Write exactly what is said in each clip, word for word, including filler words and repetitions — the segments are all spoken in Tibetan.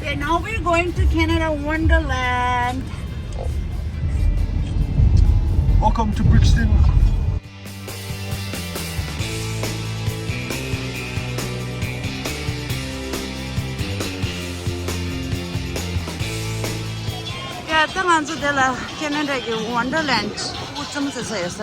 And now we're going to Canada Wonderland. Welcome to Brixton. ཡ། ད་ང་ཚོ་དེ་ལ་ཁེ་ན་ཌ་གི་ཝན་ཌར་ལེན་ཌི་དབུ་རྩེ་མོ་རྩེ་ས་ཡོད་ས་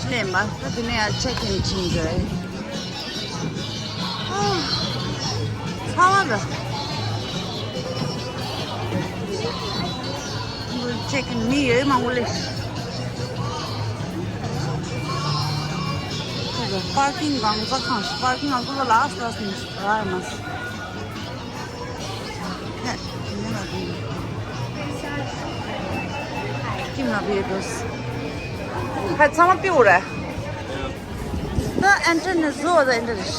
སླེབས་པ། ད་དེ་ནས་ཡར་ཅེག་ཨིན་བྱེད་འགྲོ། ཨ། ཚ་བ་ར། ཅེག་ཨིན་མི་ཡོད་མང་པོ་སླེབས། པར་ཀིང་གང་ས་གང་ཞིག་པར་ཀིང་ང་ཚོ་ལ་ལ་སི་ལ་སི་ནས་རག་ཡོད་མ་སོང་། ཁྱིམ་ལ་བུད་འགྲོ། ཧ། ཚང་མ་པིའུ་རེད། ད་ཨན་ཊར་ནས་བཟོ་བ་ད་ཨན་ཊར་རེད།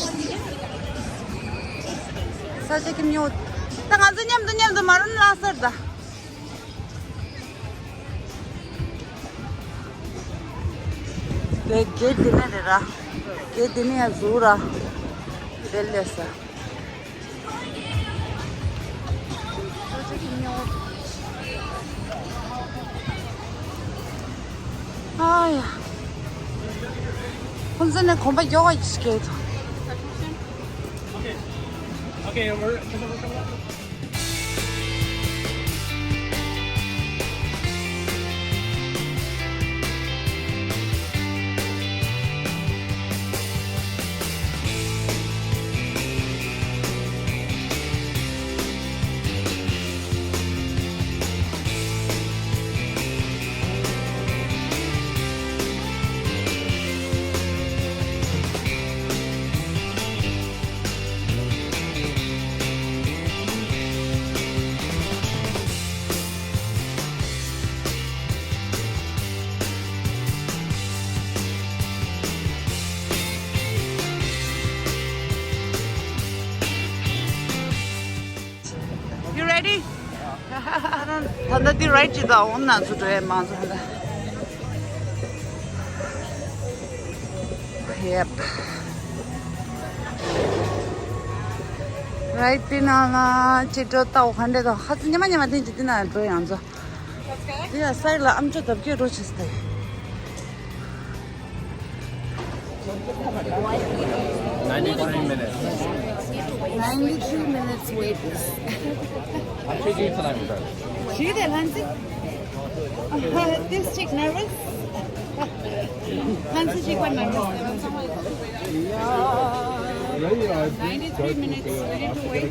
ས་ཆ་ཁྱིམ་ཉོ། ད་ང་ཚོ་མཉམ་དུ་མཉམ་དུ་མ་རུན་ལ་སར་ད། དེ་གེ་དེ་ནས་རེད་ར། གེ་དེ་ནས་ཡ་བཟོ་ར། དེ་ལས་ས། ཨ་ཡ། ཁོང་ཚོ་ནས་གོམ་པ་མགྱོགས་པ་ཞིག་སྐྱེལ་ཐུབ། Okay, we're You ready? ད་ལྟ་འདི་རའིཌ་ཅིག་དང་འོང་ན་ཚུར་འགྲོ་ཡས་མང་ཚོ་ད་ལྟ། Yep. རའིཌ་འདི་ནང་ལ་ཅི་འགྲོ་ལྟ་བ་ག་འདྲ་དང་ཧ་ཅང་ཉི་མ་ཉི་མ་ཐེངས་ཅིག་འདི་ནང་འགྲོ་ཡང་ཚོ། འདི་ཡང་སའི་ལ་ཨམ་ཅོག་བརྡབ་སྐྱོད་འགྲོ་ཆེ་སྟེ། Ninety-three minutes. Ninety-three minutes wait list. She did, Hansi. This chick nervous. Hansi, she quite nervous. Ninety-three minutes ready to wait.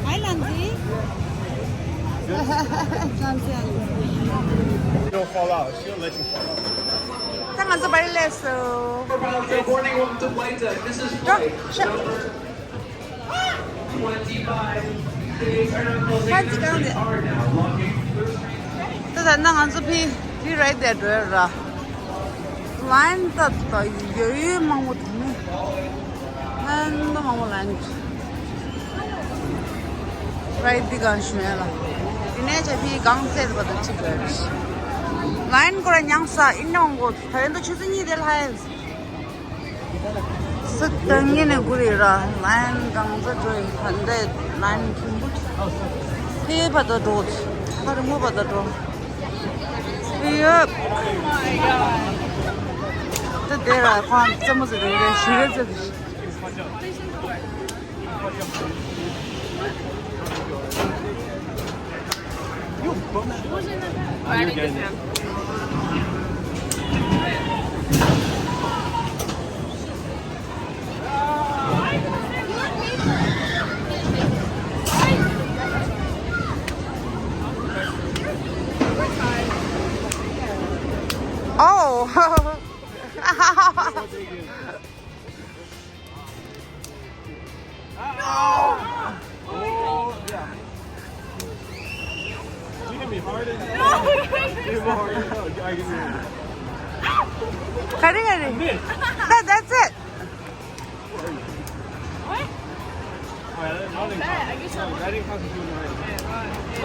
Hi, Lanzi. Lanzi. She'll fall out. She'll let you fall out. ད་ང་ཚོ་བར་ལས་སོ། Reporting on the flight deck. This is flight number ད་ཅི་གང་རེད། ད་ད་ན་ང་ཚོ་ཕི་ཕི་རའིཌ་དེར་འགྲོ་ཡ་ར། ལའིན་ད་ད་ཡོད་ཡོད་མང་པོ་འདུག་ནི། ལའིན་ད་མང་པོ་ལའིན། རའིཌ་འདི་གང་ཞུ་ཡ་ལ། དེ་ནས་ཆ་ཕི་གང་ཚད་པ་དང་གཅིག་རེད། ལའིན་ཁོ་ར་མྱངས་ས་ཨིན་ནའང་གོ་ད་ཡིན་ད་ཆུ་ཚོད་གཉིས་དེ་ལྷ་ཡིན། སུ་ཏང་ངེ་ནས་གུ་རེ་ར་ལའིན་གང་ཚ་འགྲོ་ཡི་ཧན་ཏེ་ལའིན་ཁྱུང་པོ་ཕེ་བ་ད་འགྲོ། ཧ་རི་མོ་བ་ད་འགྲོ། ཨི་ཡོད། ད་དེ་ར་ཁོང་རྩེད་མོ་ཟེར་རེ་རེ་ཞུ་རེ་ཟེར། Oh. ག་རེ་ག་རེ། That, that's it.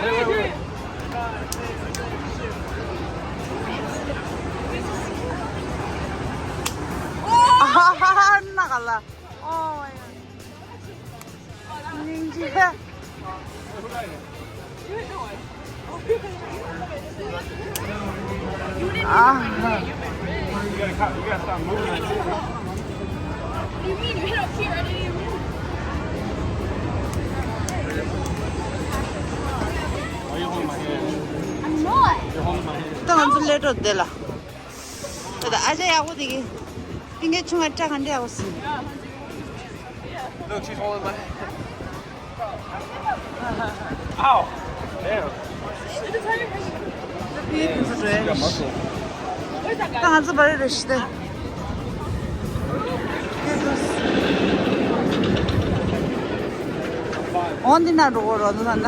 Wait, wait, wait. ཨ་ཧ་ཧ་ཧ། ན་ག་ལ། ཨོ་ཡ། སྙིང་རྗེ། ཨ་ཧ། Why you holding my hand? I'm not. You're holding my hand. ད་ང་ཚོ་སླེབས་འགྲོ་བསྡད་ལ། ད་ད་ཨ་ཅག་ཡག་པོ་དེ་གི། ཕིང་གའི་ཆུང་བ་སྐྲ་གང་འདྲ་ཡག་པོ་ཟིན། Look, she's holding my hand. Ow! Damn. ད་ང་ཚོ་བར་རེ་ཤི་ཏེ། འོ་འདི་ན་འགྲོ་གོ་རོ་འདི་ན་ད།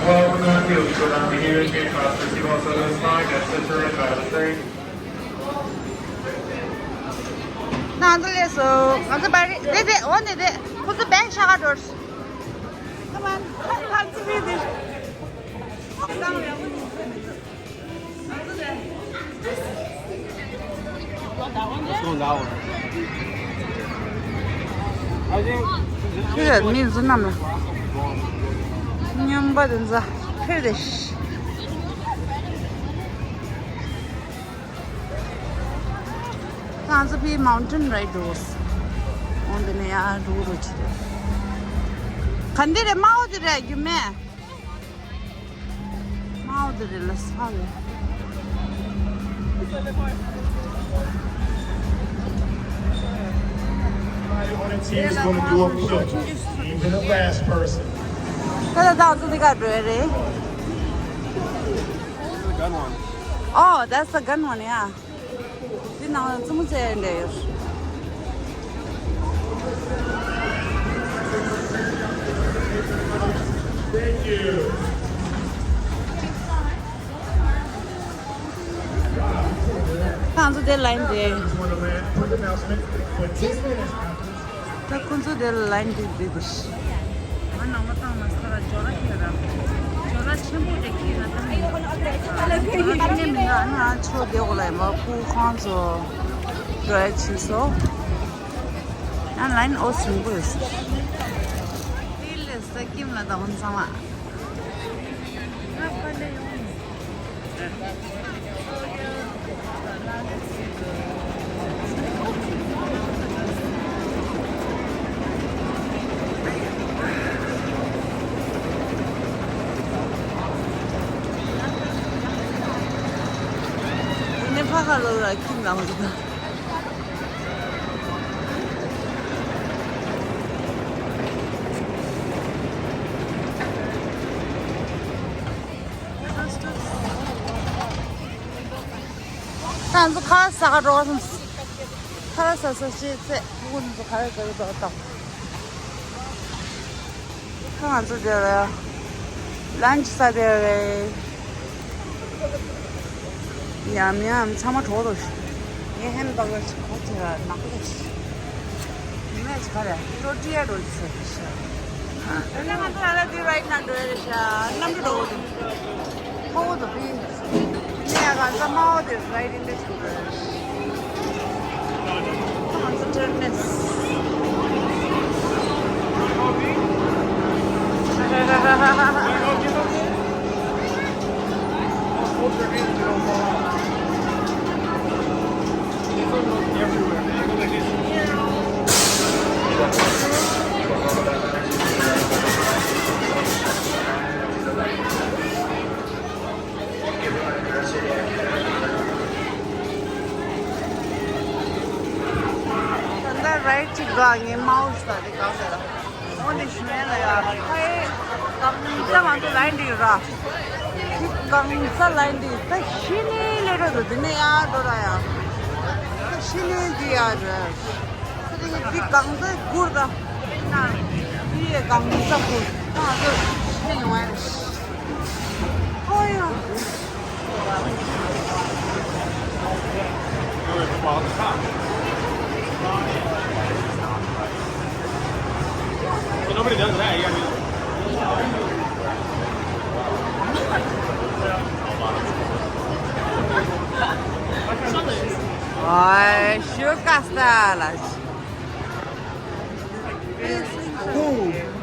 Welcome to Sudan Community Festival Service Park at Sister Valley. ང་ཚོ་ལས་སོ། ང་ཚོ་བར་རེ་དེ་དེ་འོ་འདི་དེ་ཁོ་ཚོ་བེག་ཤ་ག་འགྲོ། Come on. Let's go that one. I think ཁྱོད་མི་བཟོ་རྣམས་ལ་སྨྱོན་པ་དེ་ཚོ་ཕེབས་རེ་ཤི། ང་ཚོ་ཕི་མའུན་ཊེན་རའིཌ་འགྲོ། འོང་དེ་ནས་ཡར་འགྲོ་རོགས་བྱེད། ག་འདི་རེད། དམར་པོ་དེ་རེད་རྒྱུ་མེད། དམར་པོ་དེ་རེད་ལ་ས་རེད། Team is going to do a push-up. Aim for the last person. ད་ད་ད་ང་ཚོ་འདི་ག་འགྲོ་ཡ་རེད། Oh, that's the gun one, yeah. འདི་ནང་ལ་བཙུན་མོ་བཙལ་འདྲ་ཡོད། Thank you. ང་ཚོ་དེ་ལ་ཡིན་ཏེ། ད་ཁོ་ཚོ་དེ་ལ་ལན་འདི་འདི་འདི། ང་ནང་མ་བཏང་མ་ས་ར་ཇོ་ར་ཁྱེར་ར། ཇོ་ར་ཆེན་པོ་རེ་ཁྱེར་ར་ད་མི་ཡོད། ང་ནི་མི་འདྲ་ང་ཆོ་དེ་གོ་ལ་ཡིན་པ་ཕུ་ཁང་ཚོ་འགྲོ་ཡ་ཕྱིན་སོ། ང་ལན་ཨོ་སུན་པོ་ཡོད་སོ། དེ་ལས་ས་ཀིམ་ལ་ད་འོན་ཚང་མ། ང་ཕ་ལེ་ཡོང་། ནི་ཕ་ག་ལོ་ར་ཁྱིམ་ལ་འོང་། ང་ཚོ་ཁ་ཟ་ག་འགྲོ་བ་སོང་། ཁ་ཟ་ཟ་ཤེས་ཚེ་ཕྲུ་གུ་ཚོ་ཁ་ཟ་ག་འགྲོ་བ་དང་། ཁ་ང་ཚོ་དེ་རེད། ལན་ཅི་ཟ་དེ་རེད། ཉམས་ཉམས་ཚང་མ་གྲོགས་རོགས་ཤིག་ངས་ཧན་བག་ལ་ཅིག་གོ་ཅིག་ལ་ནག་པོ་ཅིག་ཉི་མ་ཅིག་ག་རེ་ལོ་ཏྲི་ཡ་རོ་ཅིག་ཟེར་ཤག་ཨ་ནི་ང་ཚོ་ལ་ལ་དེ་རའིད་ནང་འགྲོ་ཡ་རེད་ཤག་གནམ་གྲུ་འགྲོ་གི་འདུག་ཁོ་བོ་དང་ཕི་ནས་ཡ་ག་ས་དམའ་བོ་དེ་རའིད་ཨིན་འདྲ་ཅིག་འགྲོ་ཡ་རེད། ང་ཚོ་ཊར་ནེས། ད་ལྟ་རའིད་ཅིག་འགྲོ་ངས་མའོ་ས་དེ་གང་ཟེར་ལ། འོ་འདི་ཞུ་ཡ་ལ་ཡ་ཧའི་གང་ས་ང་ཚོ་ལའིན་འདི་ར། གང་ས་ལའིན་འདི་ད་ཤི་ནི་ལེ་རོ་དུ་འདི་ནས་ཡ་འགྲོ་ར་ཡ། ད་ཤི་ནི་འདི་ཡ་ར། ད་འདི་གང་ས་གུར་ད། ན་འདི་ཡ་གང་ས་གུར་ད་ང་ཚོ་ཤི་ནི་ཡོང་ཡ་ར། ཨོ་ཡ། Ay, şu kasala. Cool.